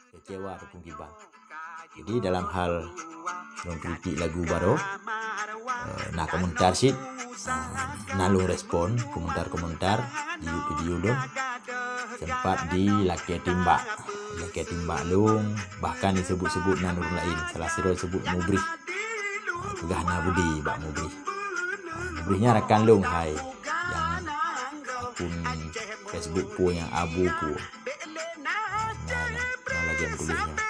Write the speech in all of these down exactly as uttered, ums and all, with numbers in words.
kecewa ataupun gibah. Jadi dalam hal lôn kritik lagu baroe, eh, na komentar cit, eh, na lôn respon komentar-komentar di video lôn. Sempat dilakée timbak, dilakée timbak lôn, bahkan disebut-sebut nan ureuëng laén, salah sidroe disebut Mubrih. Ah, peugah na budi bak Mubrih. Ah, Mubrih nyan rakan lôn hai, nyang akun Facebook peue nyang Abu peue. Ah, nyan, nyan lagée meutuléh nyoe.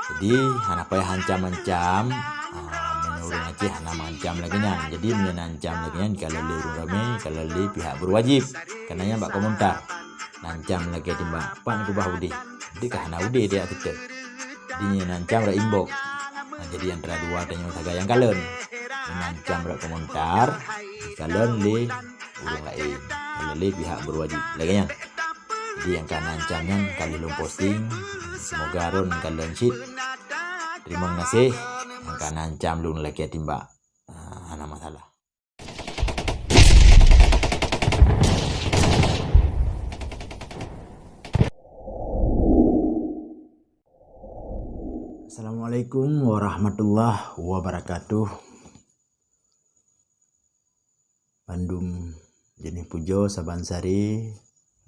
Jadi hana payah ancam-ancam. Ah, meunyoe ureuëng Aceh hana meuancam lagée nyan. Jadi meunyoe ancam lagée nyan, kalau lé ureuëng ramé, kalau lé pihak berwajib. Karena nyan bak komentar. Nancam lagée timbak, "Pat neukeubah udeh?" Udeh ka hana udeh dia teuka. Di nyan nancam rak inbox. Nah, jadi antara dua tanyoe sagai nyang kalon. Nancam rak komentar, kalon lé ureuëng laén. Kalon lé pihak berwajib. Lagée nyan. Jadi nyang ka nancam nyan ka lheueh lôn posting. Semoga ron kalon cit. Terima kasih. Nyang ka nancam lôn lakée timbak. Ah, hana masalah. Assalamualaikum warahmatullahi wabarakatuh. Bandum jeuneuh pujoe saban sari,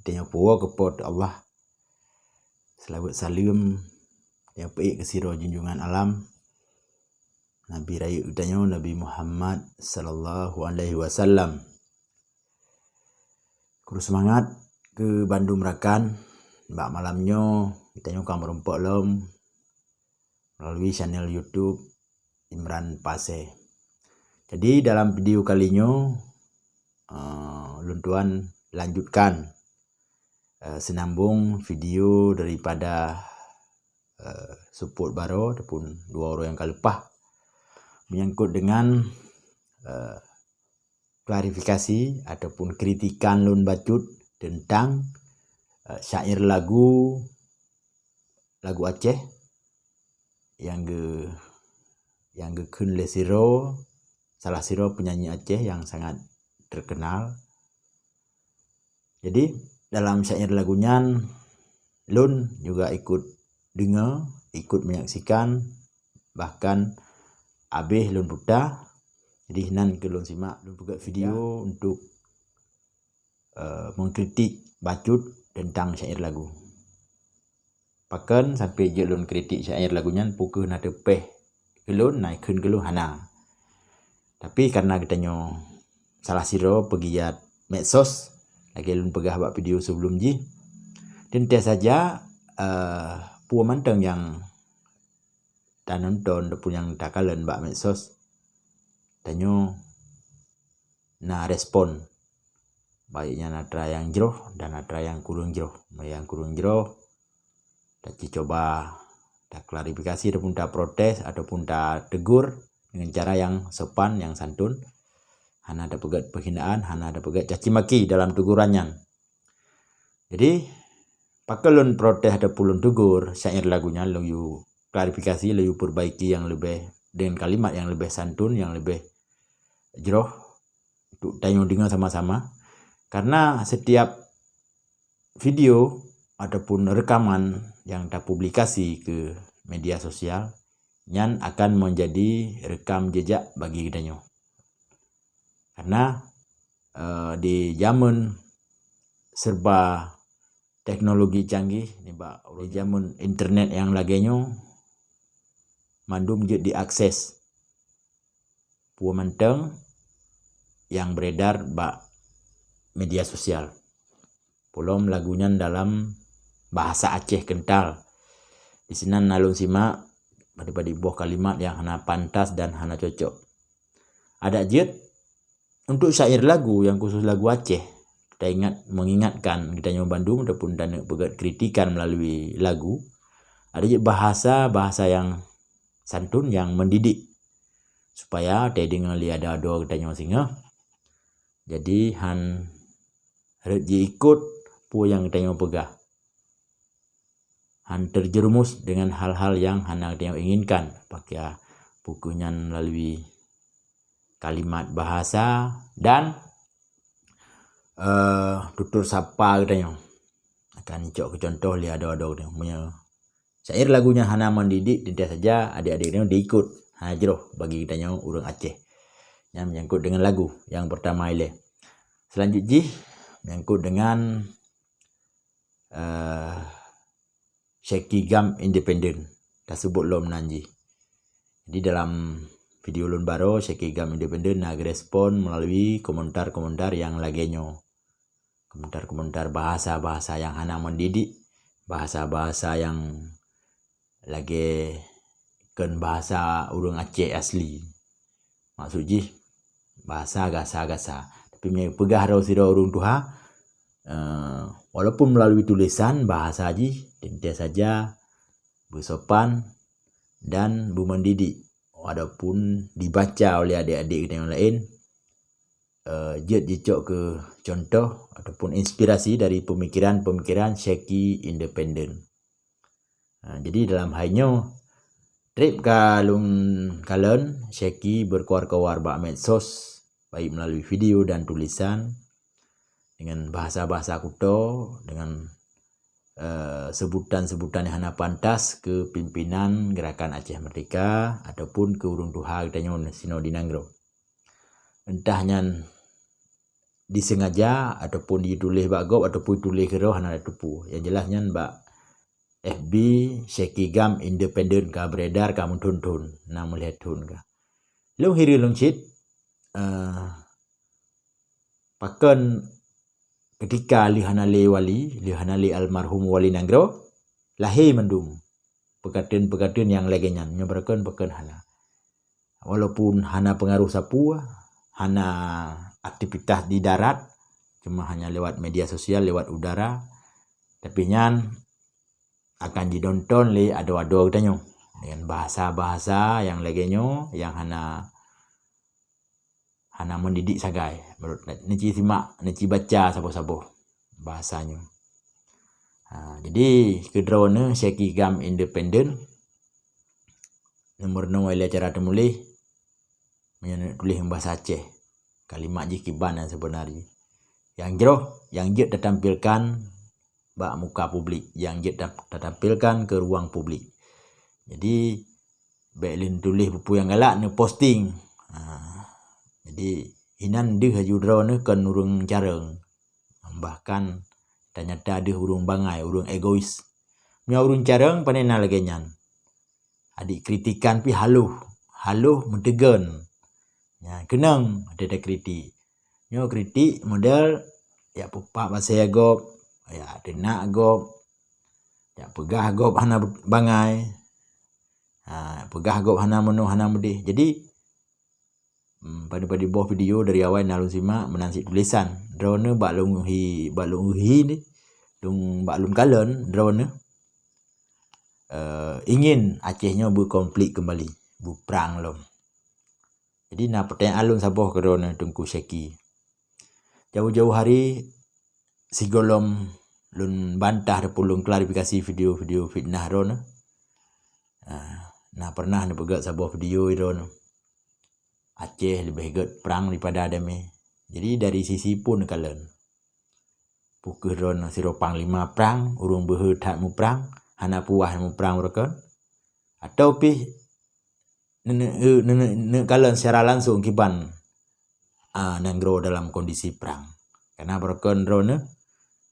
tanyoe puwoe keu Po teu Allah. Seulaweuet saleuem nyang peuék keu sidroe junjungan alam, Nabi rayeuk geutanyoe, Nabi Muhammad sallallahu alaihi wasallam. Kru seumangat keu bandum rakan, bak malam nyoe geutanyoe ka meurumpok lom meulalu channel YouTube Imran Pasé. Jadi dalam video kali nyoe, eh, lôn tuan lanjutkan eh, seunambong video daripada, eh, support baroe ataupun dua uroe nyang ka leupah, menyangkut dengan, eh, klarifikasi ataupun kritikan lôn bacut teuntang, eh, syair lagu, lagu Aceh nyang geu-, nyang geukheun lé sidroe, salah sidroe penyanyi Aceh nyang sangat terkenal. Jadi, dalam syair lagu nyan, lôn juga ikut deungoe, ikut menyaksikan, bahkan abéh lôn puta. Jadi, nan keu lôn simak, lôn peugét video untuk eh, mengkritik bacut teuntang syair lagu. Pakon sampoe jeuet lôn kritik syair lagu nyan, peu kheueh na teupeh keu lôn, na kheun keu lôn, hana. Tapi karena geutanyoe salah sidroe peugiyat medsos, lagée lôn peugah bak video sebelum jih, teuntée saja, eh, peue mantong nyang tanonton ataupun nyang takalon bak medsos, tanyoe na respon. Baik nyan atra nyang jroh dan atra nyang kureueng jroh. Meunyoe nyang kureueng jroh, taci cuba taklarifikasi ataupun taprotes ataupun tategur dengan cara nyang sopan, nyang santun. Hana tapeugét penghinaan, hana tapeugét caci maki dalam teguran nyan. Jadi, pakon lôn protes ataupun lôn tegur syair lagu nyan, lôn yue klarifikasi, lôn yue perbaiki nyang leubeh, dengan kalimat nyang leubeh santun, nyang leubeh jroh untuk tanyoe deungoe sama-sama. Karena setiap video ataupun rekaman nyang tapublikasi keu media sosial, nyan akan menjadi rekam jejak bagi geutanyoe. Karena, eh, di jameun serba teknologi canggih, nibak di jameun internet nyang lagée nyoe, mandum jeuet diakses. Peue mantong nyang beredar bak media sosial. Peulom lagu nyan dalam bahasa Aceh kental. Disinan na lôn simak padub-padub boh kalimat nyang hana pantas dan hana cocok. Adak jeuet, untuk syair lagu nyang khusus lagu Aceh, taingat, mengingatkan geutanyoe bandum ataupun taneuk peugét kritikan melalui lagu, adak jeuet bahasa-bahasa nyang santun, nyang mendidik, supaya tadeungoe lé adoe-adoe geutanyoe singoh. Jadi, han rhot jiikot peue nyang geutanyoe peugah. Han terjerumus dengan hal-hal nyang hana geutanyoe inginkan, pakria peu kheueh nyan melalui kalimat bahasa dan, eh, tutur sapa geutanyoe. Akan icok keu contoh lé adoe-adoe geutanyoe. Meunyoe Syair lagu nyan hana mendidik, teuntèe saja adik-adik nyoe diikot. Hana jroh bagi geutanyoe ureuëng Aceh. Nyan menyangkut dengan lagu nyang pertama ilée. Selanjut jih menyangkut dengan, eh, Sheikh Gam Independent. Taseubut lom nan jih. Jadi dalam video lôn baroe, Sheikh Gam Independent na geurespon melalui komentar-komentar nyang lagée nyoe. Komentar-komentar bahasa-bahasa nyang hana mendidik, bahasa-bahasa nyang lagée kon bahasa ureuëng Aceh asli. Maksud jih, bahasa gasa-gasa. Tapi meunyoe peugah droe sidroe ureuëng tuha, eh, walaupun melalui tulisan, bahasa jih teuntèe saja beusopan dan beumendidik. Walaupun dibaca oleh adik-adik kita yang lain, eh, jeuet jicok keu contoh ataupun inspirasi dari pemikiran-pemikiran Sheikh Independent. Ha, jadi dalam hai nyoe, treb ka lôn kalon Sheikh berkoar-koar bak medsos, baik melalui video dan tulisan, dengan bahasa-bahasa kuto, dengan, eh, sebutan-sebutan yang hana pantas ke pimpinan Gerakan Aceh Merdeka ataupun ke ureuëng tuha geutanyoe sinoe di nanggroe. Entah nyan disengaja ataupun dituléh bak gob ataupun tuléh keudroe hana teupeue. Yang jelas nyan bak F B Sheikh Gam Independent ka beredar ka meuthon-thon, na meulhèe thon ka. Lôn hireuen lôn cit, eh, pakon ketika lheueh hana lé wali, lheueh hana lé almarhum wali nanggroe, lahé mandum peukateueng-peukateueng nyang lagée nyan, nyoe beureukeun-beureukeun hana. Walaupun hana peungaroh sapeue, hana aktivitas di darat, cuma hanya lewat media sosial, lewat udara, tapi nyan akan jidonton lé adoe-adoe geutanyoe dengan bahasa-bahasa nyang lagée nyoe nyang hana, hana mendidik sagai. Meunurot neuci simak, neuci baca saboh-saboh bahasa nyoe. Ha, jadi keudroe neuh Sheikh Gam Independent, nomor noe lé cara teumuléh, meunyoe tuléh ngon bahasa Aceh. Kalimat jih kiban nyang sebenar jih. Nyang jroh, nyang jeuet tatampilkan bak muka publik, nyang jeuet ta-, tatampilkan ke ruang publik. Jadi, bék lé neutuléh peue-peue nyang galak neuposting. Ha, jadi, inan deuh aju droe neuh kon ureuëng carông. Bahkan, tanyata deuh ureuëng bangai, ureuëng egois. Meunyoe ureuëng carông, pane na lagée nyan. Adik kritikan pih haloh, haloh meuteugon. Nyan keunong até takritik. Nyoe kritik model jak peupak basa gob, jak teunak gob, jak peugah gob hana bangai, ha, peugah gob hana meunoe hana meudeh. Jadi, hmm, padub-padub boh video dari awai na lôn simak meunan cit tulisan. Droeneuh bak lôn hi, bak lôn hi ni, lôn, bak lôn kalon droeneuh, eh, ingin Aceh nyoe beukonflik keumbali, beuprang lom. Jadi na peutanyaan lôn saboh keu droeneuh Teungku Syeki. Jauh-jauh hari sigohlom lôn bantah ataupun lôn klarifikasi video-video fitnah droeneuh. Ah, na pernah neupeugét saboh video droeneuh, Aceh leubeh gét prang daripada damé. Jadi dari sisi pun kalon. Peu kheueh droeneuh sidroe panglima prang, ureuëng beuhe that muprang, hana puas muprang beureukan? Atau pih neuneuk, neuneuk, neuneuk kalon secara langsung kiban, a, nanggroe dalam kondisi prang? Karena beureukan droeneuh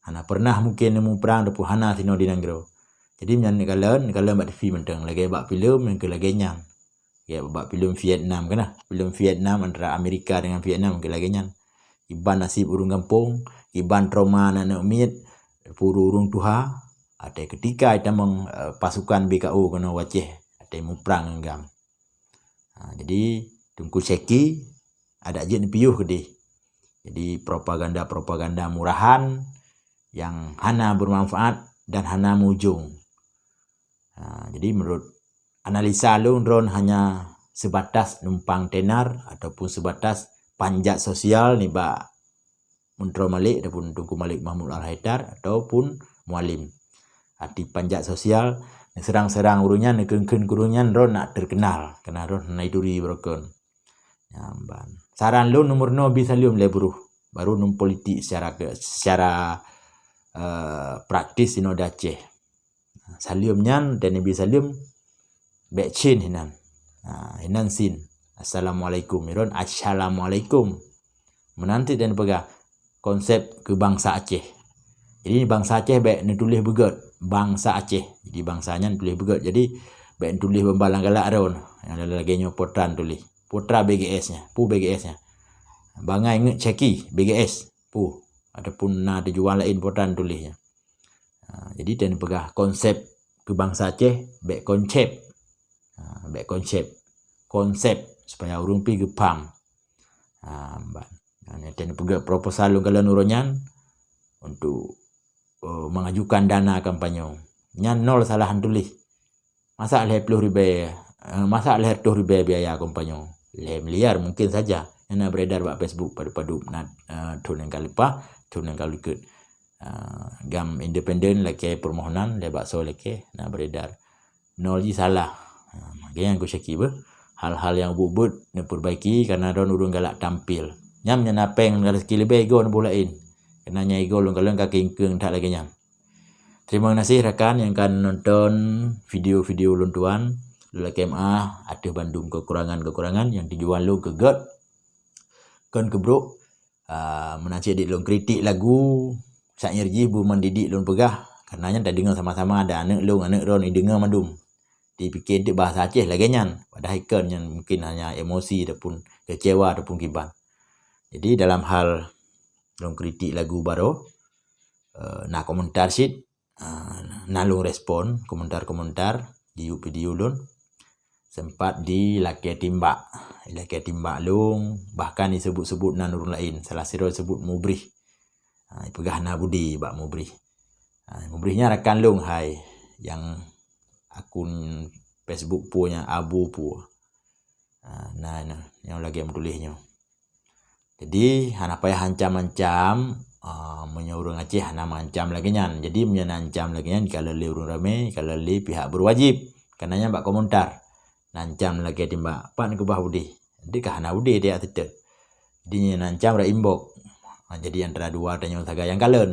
hana pernah mungken neumuprang ataupun hana sinoe di nanggroe. Jadi meunyan neukalon, neukalon bak T V mantong, lagée bak filem nyang keu lagée nyan. Ya, bak filem Vietnam kan lah. Filem Vietnam antara Amerika dengan Vietnam keu lagée nyan. Kiban nasib ureuëng gampông, kiban trauma aneuk-aneuk miet, puru ureuëng tuha, até keutika itamong, eh, pasukan B K O keunoe u Aceh, até muprang ngon GAM. Ha, jadi, Teungku Syeki, adak jeuet neupiôh keudeh. Jadi, propaganda-propaganda murahan nyang hana bermanfaat dan hana mujông. Ha, jadi, menurut analisa lôn, droeneuh hanya sebatas numpang tenar ataupun sebatas panjat sosial nibak Meuntroe Malik ataupun Teungku Malik Mahmud Al-Haidar ataupun Mualem. Arti panjat sosial, neuseurang-seurang ureuëng nyan, neukheun-kheun keu ureuëng nyan, droeneuh nak terkenal, karena droeneuh hana jituri beureukan. Nyan ban. Saran lôn, neumeurunoe bi saleuem lé buruh, baru neupolitik secara ke, secara, eh, praktis sinoe di Aceh. Saleuem nyan, dan Nabi saleuem, bèk chin hinan. Ha, hinan sin. Assalamualaikum. Iron assalamualaikum. Meunan cit dan peugah konsep keu bansa Aceh. Jadi bansa Aceh bèk neutuléh beugöt, bansa Aceh. Jadi bansa nyan tuléh beugöt. Jadi bèk neutuléh ban-ban lam galak droen. Nyang lagèe nyoe Putra tuléh. Putra B G S nyan. Peue B G S nyan? Bangai ngeut caki B G S. Peue? Ataupun na tujuan laén Putra tuléh nyan. Ha, jadi dan peugah konsep keu bansa Aceh bèk konsep. Ha, bèk konsep. Konsep supaya ureueng pih geupaham. Ha, ban. Ha, nyan dan peugah proposal lôn kalon uroe nyan untuk, eh, mengajukan dana kampanye. Nyan nol salah tuléh. Masa lhèe ploh ribèe, eh, masa lhèe reutôh ribèe biaya kampanye? Lhèe miliar mungkin saja. Nyan na beredar bak Facebook padub-padub na, eh, thôn nyang ka leupah, thôn nyang ka likot. Eh, GAM independen lakèe permohonan lhèe baksoe lakèe na beredar. Nol jih salah. Ha, makanya aku syaki beuh. Hal-hal nyang ubit-ubit neupeurbaiki karena droen ureueng galak tampil. Nyan meunyoe na pèng ngon rezeki leubeh igoe neuboh laén. Karena nyan igoe lôn kalon ka keueng-keueng that lagèe nyan. Terima kasih rakan nyang ka nonton video-video lôn tuan. Lôn lakèe meu'ah ateueh bandum kekurangan-kekurangan nyang tujuan lôn keu gèt kon keu brôk. Ah, meunan cit dik lôn kritik lagu, sak nyoe jih beumeundidik lôn peugah. Karena nyan tadeungoe sama-sama, ada aneuk lôn, aneuk droen, ideungoe mandum. Dipike deuek bahasa Aceh lagèe nyan. Padahai kon nyan mungkin hanya emosi ataupun kecewa ataupun kiban. Jadi dalam hal lôn kritik lagu baroe, eh, na komentar cit, ah, na lôn respon komentar-komentar di video lôn. Sempat dilakèe timbak, dilakèe timbak lôn, bahkan disebut-sebut nan ureueng laén, salah sidroe disebut Mubrih. Ha, ipeugah hana budi bak Mubrih. Ha, Mubrih nyan rakan lôn hai, nyang akun Facebook peue nyan, Abu peue. Ha, na, na, nyang lagèe meutuléh nyoe. Jadi, hana payah ancam-ancam, ah, meunyoe ureueng Aceh hana meuancam lagèe nyan. Jadi, meunyoe na ancam lagèe nyan, jikalon lé ureueng ramé, jikalon lé pihak berwajib. Karena nyan bak komentar. Na ancam lagèe timbak, pat neukeubah udeh. Jadi, ka hana udeh dia teuteuet. Jadi, nyan na ancam rot inbox. Ah, jadi, antara dua tanyoe sagai nyang kalon.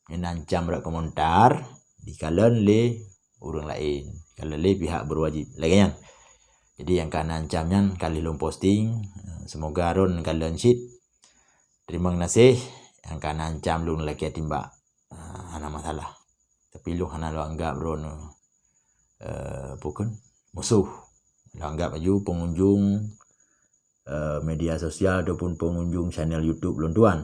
Nyan na ancam rot komentar, jikalon lé ureueng laén, jikalon lé pihak berwajib. Lagèe nyan. Jadi, nyang ka na ancam nyan ka lheueh lôn posting. Semoga droen kalon cit. Terima kasih nyang ka na ancam lôn lakèe timbak. Ah, hana masalah. Tapi lôn hana lôn anggap droen, eh, peue kon, musoh. Lôn anggap laju pengunjung, eh, media sosial ataupun pengunjung channel YouTube lôn tuan.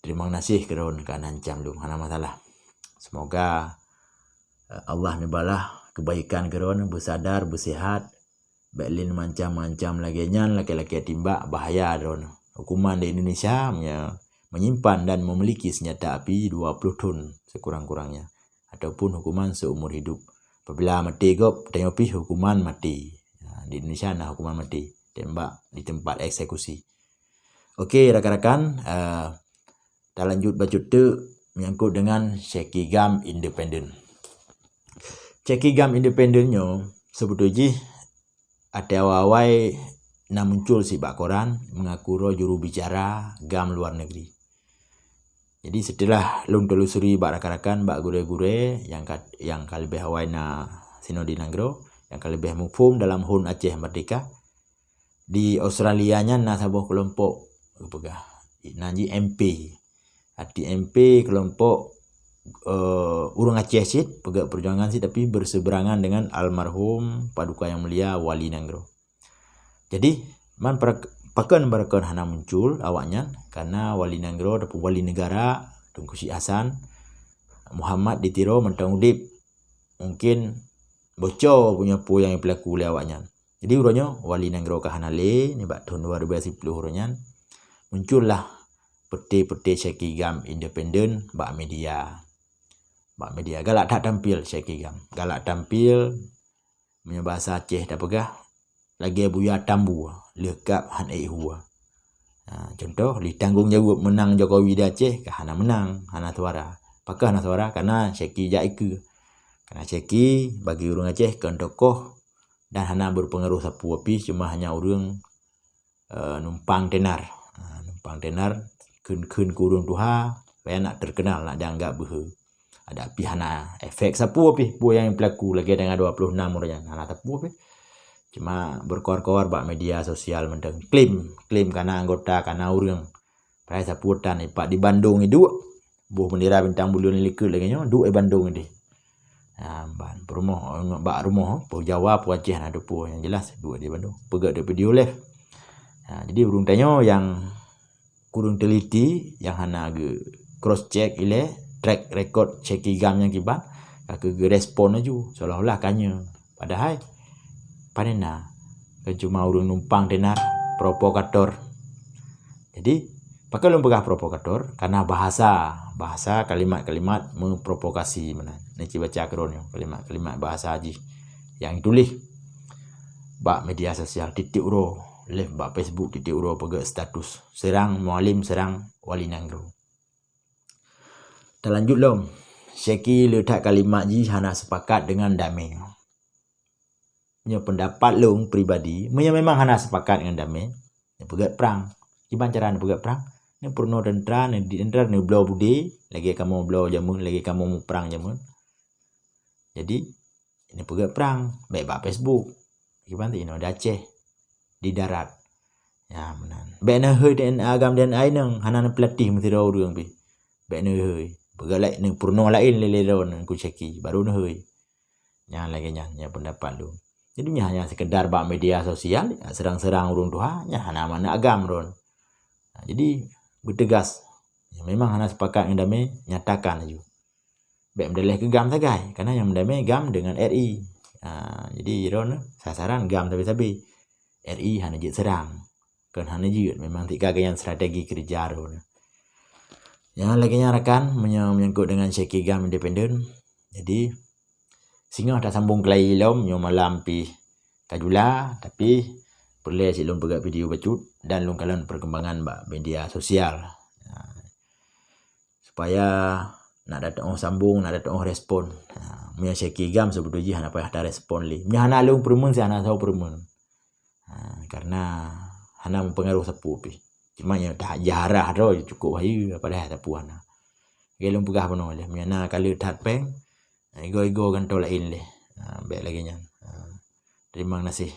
Terima kasih keu droen ka na ancam lôn, hana masalah. Semoga, eh, Allah neubalah kebaikan keu droen, beusadar, beusihat, bèk lé meuancam-ancam lagèe nyan, lakèe-lakèe timbak, bahaya droen. Hukuman di Indonesia meunyoe menyimpan dan memiliki senjata api dua puluh thon sekurang-kurangnya, ataupun hukuman seumur hidup. Apabila maté gob, tanyoe pih hukuman maté. Ha, di Indonesia na hukuman maté, tembak di tempat eksekusi. Oke, rakan-rakan, eh, talanjut bacut teuk menyangkut dengan Syekh Gam Independen. Syekh Gam Independen nyoe, seubeutôi jih, ateueh awai-awai na muncul sibak koran mengaku droe juru bicara gam luar negeri. Jadi, setelah lôn telusuri bak rakan-rakan, bak gurèe-gurèe nyang ka, nyang ka leubeh awai na sinoe di nanggroe, nyang ka leubeh muphom dalam hon Aceh Merdeka, di Australia nyan na saboh keulompok, geupeugah, nan jih M P. Arti M P keulompok, eh, ureueng Aceh cit, peugèt peujuangan cit, tapi bersebrangan dengan almarhum Paduka Yang Mulia Wali Nanggroe. Jadi, man para-, pakon baroekon hana muncul awaknyan, karena Wali Nanggroe ataupun Wali Negara, Teungku Syik Hasan Muhammad di Tiro mantong udép. Mungkin bocor punya peue nyang jipeulaku lé awaknyan. Jadi, uroe nyoe Wali Nanggroe ka hana lé, nibak thon dua ribèe siploh uroe nyan, muncullah peuté-peuté Syekh Gam Independen bak media. Bak media, galak that tampil Syekh Gam. Galak tampil, meunyoe bahasa Aceh tapeugah, lagèe buya tambua, lheueh kab han ék hua. Ha, contoh, lé tanggong jaweueb meunang Jokowi di Aceh, ka hana meunang, hana suara. Pakon hana suara? Karena Syekh jak ikeue. Karena Syekh bagi ureueng Aceh kon tokoh dan hana berpengaruh sapeue pih, cuma hanya ureueng, eh, numpang tenar. Ha, numpang tenar, kheun-kheun keu ureueng tuha, supaya nak terkenal, nak dianggap beuhe. Ada pih hana efek sapeue pih peue nyang pelaku lagée dengan dua puluh enam ureuëng nyan hana sapeue pih. Cuma berkoar-koar bak media sosial mantong klaim, klaim kana anggota, kana ureuëng. Padahai sapeue tan ipak di Bandung iduek. Boh bendera bintang buleuen likot lagée nyoe duek di Bandung ideh. Ha, ban peurumoh bak rumoh peue Jawa peue Aceh na duek peue nyang jelas duek di Bandung. Peugah di video live. Ha, jadi ureuëng tanyoe nyang kureueng teliti nyang hana geu cross check ilée track record Syekh Kigam nyang kiban ka keu geu respon laju seolah-olah kanya padahai panena kan cuma ureuëng numpang tenar provokator. Jadi pakon lôn peugah provokator karena bahasa bahasa kalimat-kalimat memprovokasi meunan. Ni ci baca keudroe nyoe kalimat-kalimat bahasa jih yang ditulis bak media sosial titik uroe live bak Facebook titik uroe peugah status serang mualim serang wali nanggroe. Talanjut lom, Syeki le that kalimat jih hana sepakat dengan damé. Nyoe pendapat lôn pribadi, meunyoe memang hana sepakat dengan damé, neupeugét prang. Kiban cara neupeugét prang? Neupeurunoe teuntara, neudidik teuntara, neubloe budé lagée kamoe bloe jameun, lagée kamoe muprang jameun. Jadi neupeugét prang baik bak Facebook. Kiban ti inoe di Aceh di darat. Ya meunan. Bék neuhôi DNA agam DNA inong hana neupeulatéh meusidroe ureuëng pih. Bék neuhôi. Peugah laén neupeurunoe laén lé lé droe nyan ku Syeki baru neuhôi. Nyang lagée nyan nyang pendapat lôn. Jadi nyan hanya sekedar bak media sosial serang-serang ureuëng tuha nyan hana makna agam droe. Jadi beutegas. Memang hana sepakat ngon damé nyatakan laju. Bék meudaleh keu GAM sagai, karena nyang meudamé GAM dengan RI. Ha, jadi droeneuh sasaran GAM sabe-sabe. RI hana jeuet seurang. Kon hana jeuet, memang tika geuyan strategi keureuja droeneuh. Nyang lagée nyan rakan, meunyoe menyangkut dengan Syeki GAM independen. Jadi singoh tasambong keulai lom nyoe malam pih kajula, tapi peureulée cit lôn peugah video bacut dan lôn kalon perkembangan bak media sosial. Ha. Supaya nak datang oh sambung, nak datang oh respon. Ha, meunyoe Syeki GAM sebetulnya jih hana payah tarespon lé. Meunyoe hana lôn peureumeun, si hana soe peureumeun. Ha, karena hana mempengaruh sapeue pih. Cuma nyang dah jarah tu cukup bahaya, padahal sapeue hana. Oke, lôn peugah bunoe lé. Meunyoe na ka le that péng, igo-igo gantoe laén lé. Ha, bék lagée nyan. Ha, terima kasih.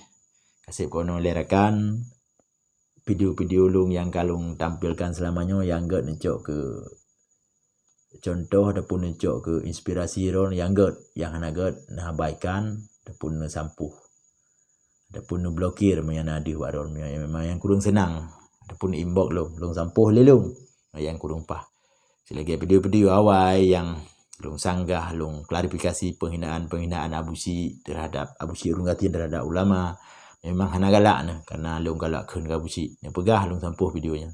Kaseb keunoe lé rakan. Video-video lôn nyang ka lôn tampilkan seulama nyoe nyang gét neucok keu contoh ataupun neucok keu inspirasi droe nyang gét, nyang hana gét neuabaikan ataupun neusampôh. Ataupun neublokir meunyoe na deuh bak droe meunyoe memang nyang kureueng seunang ataupun inbox lôn, lôn sampôh lé lôn nyang kureueng paih. Silagée video-video awai nyang lôn sanggah, lôn klarifikasi penghinaan-penghinaan Abusyik terhadap Abusyik Ureuëng Gasien terhadap ulama, memang hana galak neuh karena lôn galak kheun keu Abusyik. Neupeugah lôn sampôh video nyan.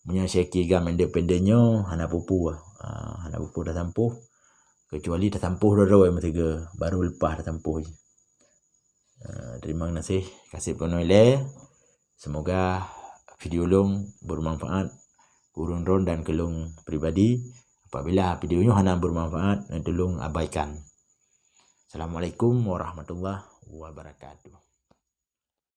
Meunyoe Syeki GAM independen nyoe hana peue-peue, ha, hana peue-peue tasampôh kecuali tasampôh droe-droe meusigoe baru leupah tasampôh jih. Ha, terima kasih. Kaseb keunoe lé. Semoga video lôn bermanfaat keu ureuëng droe dan keu lôn pribadi. Apabila video nyoe hana bermanfaat, neutulông abaikan. Assalamualaikum warahmatullahi wabarakatuh.